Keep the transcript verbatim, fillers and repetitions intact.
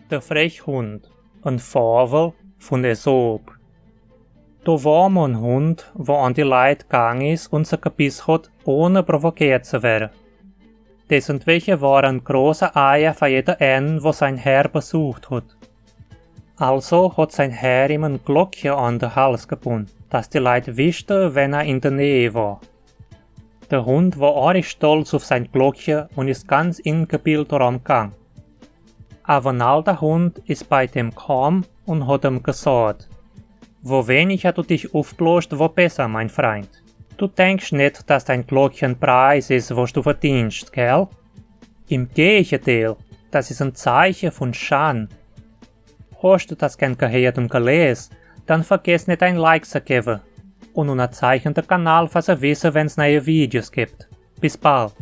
De Frechhund, en Fabel vun Aesop. Do wor mol en Hund, wo an die Leit gang is un se gebiss hot, ohne provokeert ze werre. Desentwege wor en große Eier fer jede een, wo sein Herr besucht hot. Also hot sein Herr ihm en Glockche an de Hals gebunn, dass die Leit wischte, wenn er in de Näh wor. De Hund wor arig stolz uf sein Glockche un is ganz ingebillt dorom gang. Awer en alder Hund is bei dem kamm un hot em gesaat: „Wo weniger du dich ufbloscht, wo besser, mein Freund. Du denksch net, dass dein Glockche en Preis is, wo du verdienscht, gell? Im Gegenteil, das is en Zeiche vun Schann. Hoscht du das gern geheert un gelees, dann vergess net, ein Like ze gewwe un unnerzeichne de Kanal, fer ze wisse, wenn's neie Videos gibt. Bis bald.“